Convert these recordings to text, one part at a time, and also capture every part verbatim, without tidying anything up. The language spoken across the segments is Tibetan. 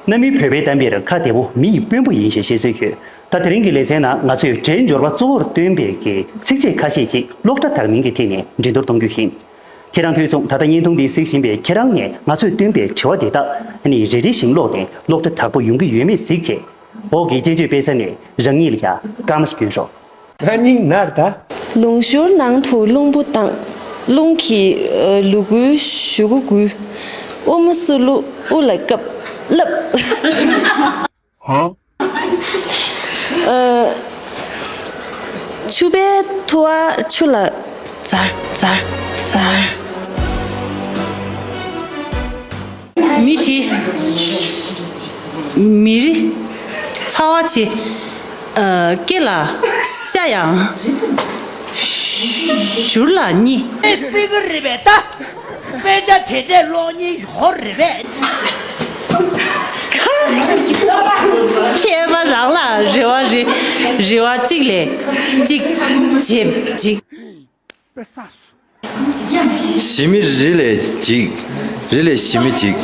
གནའ་མིའི་བོད་པའི་གཏམ་དཔེར་ཁ་བདེ་པོ་མི་ཡི་དཔོན་པོ་ཡིན་ཞེས་བཤད་སྲོལ་ཡོད། ད་དེ་རིང་གི་ལེ་ཚན་ནང་ང་ཚོས་སྒྲའི་འབྱོར་བ་གཙོ་བོར་སྟོན་པའི་གི་ཚིགས་བཅད་ཁ་ཤས་ཅིག་གློག་སྒྲ་དག་མིན་གྱི་ཐད་ནས་འགྲན་བསྡུར་གཏོང་རྒྱུ་ཡིན། ཁྱེད་རང་དུས་མཚུངས་ད་ལྟ་བརྙན་ཐུང་འདི་གཟིགས་བཞིན་པའི་ཁྱེད་རང་ནས་ང་ཚོས་བཏོན་པའི་དྲི་བ་འདི་དག་ནི་རེ་རེ་བཞིན་ཀློག་སྟེ་གློག་སྒྲ་དག་པོ་ཡོང་གི་ཡོད་མེད་གཟིགས་བྱས། འོག་གི་སྤྱན་བརྗོད་དཔེ་ས་ནས་རང་ཉིད་ལ་ཡང་སྐར་མ་ཞིག་སྐྱོན་ཤོག། ང་སྙིང་ནར་ད། ལུང་ཞོར་ནང་དུ་རླུང་བུ་ལྡང་། རླུང་གིས་ལུ་གུའི་གཞུ་གུ་འགུལ། དབུ་མ་སུ་ལུ་དབུ་ལ་བཀབ། བསླབ། ཧོ། ཨ། ཕྱུ་པའི་ཐུ་བ་ཆུ་ལ་འཛར་འཛར་འཛར། མི་དེ་མེ་རི་ཚ་བ་ཆེ། ཨ། སྐེ་ལ་ཤ་ཡང་བཞུར་ལ་གཉིས། སྲིད་པ་རེད་པས་ད། དཔེ་ཆ་དེ་འདྲས་ཀློག་མཁན་ཡོད་རེད་པས། མཁས་པ་རང་ལ་རེ་བ་རེ་རེ་བ་གཅིག་ལས་གཅིག་ཇེ་ཇེ། ཞི་མི་རི་ལས་འཇིགས། རི་ལས་ཞི་མི་འཇིགས།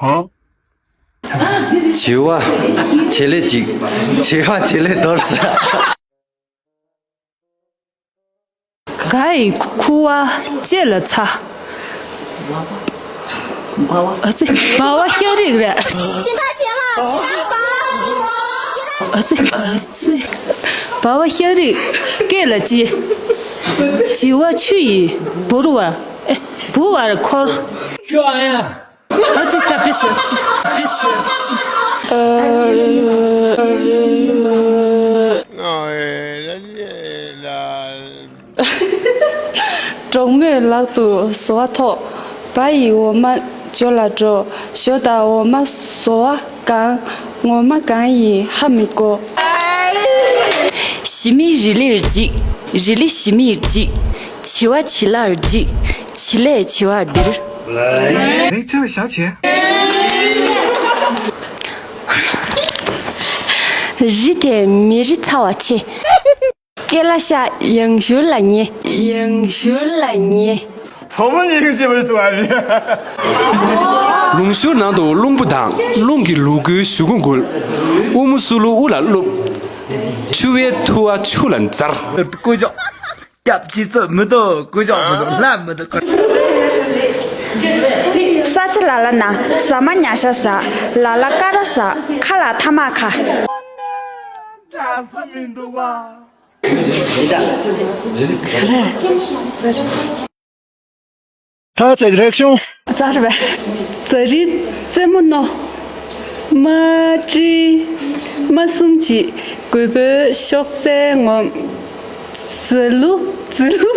ཧོ། བྱི་བ་བྱི་ལས་འཇིགས། བྱི་བ་བྱི་ལས་འདོར་ས། ག་ཡི་ཁུ་བ་ལྕེ་ལ་ཚ། ཨ་ཙི། སྦ་བ་ཤ་རིགས་རེད། ཨ་ཙི། ཨ་ཙི། སྦ་བ་ཤ་རིགས་སྐེ་ལ་ལྕི། བྱི་བ་ཆུ་ཡིས་བོར་བ། ཨེ། བུ་བར་འཁོར། ཨ་ཙི། ད་པི་སི་པི་སི། གྲོགས་མོས་ལག་ཏུ་ཟོ་བ་ཐོགས། བ་ཡི་འོ་མ་ཇོ་ལ་འགྲོ། ཞོ་དང་འོ་མ་ཟོ་བ་གང་། ངོ་མ་གང་ཡིན་ཧ་མི་གོ། ཞི་མི་རི་ལིར་འཇིགས། རི་ལི་ཞི་མིར་འཇིགས། བྱི་བ་བྱི་ལར་འཇིགས། བྱི་ལས་བྱི་བ་འདིར། ངས་ཁྱོད་ཞག་བྱས། རི་དེ་མེ་རི་ཚ་བ་ཆེ། སྐེ་ལ་ཤ་ཡང་ཞུར་ལ་ཉེ། ཡང་ཞུར་ལ་ཉེ། བུ་མོ་ཉིད་ཀྱི་བྱེད་པར་བཏུ་བ་རེད། ལུང་ཞོར་ནང་དུ་རླུང་བུ་དང་རླུང་གི་ལུ་གུའི་གཞུ་གུ་འགུལ། དབུ་མོ་སུ་ལུ་དབུ་ལ་བླུགས། ཆུ་བའི་ཐུ་བ་ཆུ་ལ་འཛར། སྐུ་ཞབས་སྐྱབས་ཀྱི་ཚོད་མི་འདུག་སྐུ་ཞབས་མི་འདུག་ལྷ་མི་འདུག་ས་ཆ་ལ་ལ་ན་ཟ་མ་ཉ་ཤ་ཟ། ལ་ལ་ཀ་ར་ཟ། ཁ་ལ་ཐ་མ་ཁ། འདྲ་ས་མི་འདུག་བ། ད་ཚེ་རེག་ཤོང་། ཙར་བས། ཙ་རི་རྩེ་མོ་རྣོ། མ་ཀྲི། མ་གསུམ་གྱི་རྒོད་པོའི་གཤོག་རྩལ་ངོམ། ཛི་ལུ་ཛི་ལུ།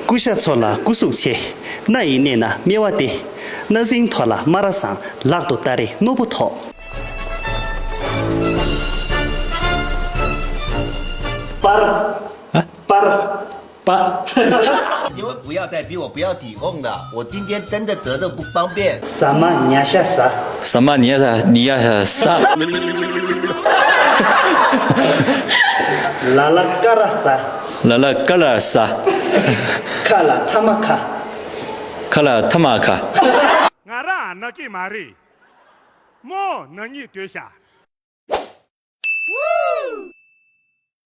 སྐུ་ཤ་ཚོ་ལ་སྐུ་གཟུགས་ཆེ། སྣ་ཡི་གནས་ན་སྨེ་བ་སྟེ། སྣ་ཟིང་ཐོ་ལ་སྨ་ར་བཟང་། ལག་ཏུ་སྟ་རེ་རྣོ་པོ་ཐོགས། པར། པར། པ། 你们不要再逼我，不要抵抗了，我今天真的得的不方便。 ཟ་མ་ཉ་ཤ་ཟ། ཟ་མ་ཉ་ཤ་ཉ་ཤ་ཟ། ལ་ལ་ཀ་ར་ཟ། ལ་ལ་ཀ་ལ་ཟ། ཁ་ལ་ཐ་མ་ཁ། ཁ་ལ་ཐ་མ་ཁ། ང་རང་ནག་གི་མ་རེད། མོ་ནག་ཉིད་སྡོད་ཤག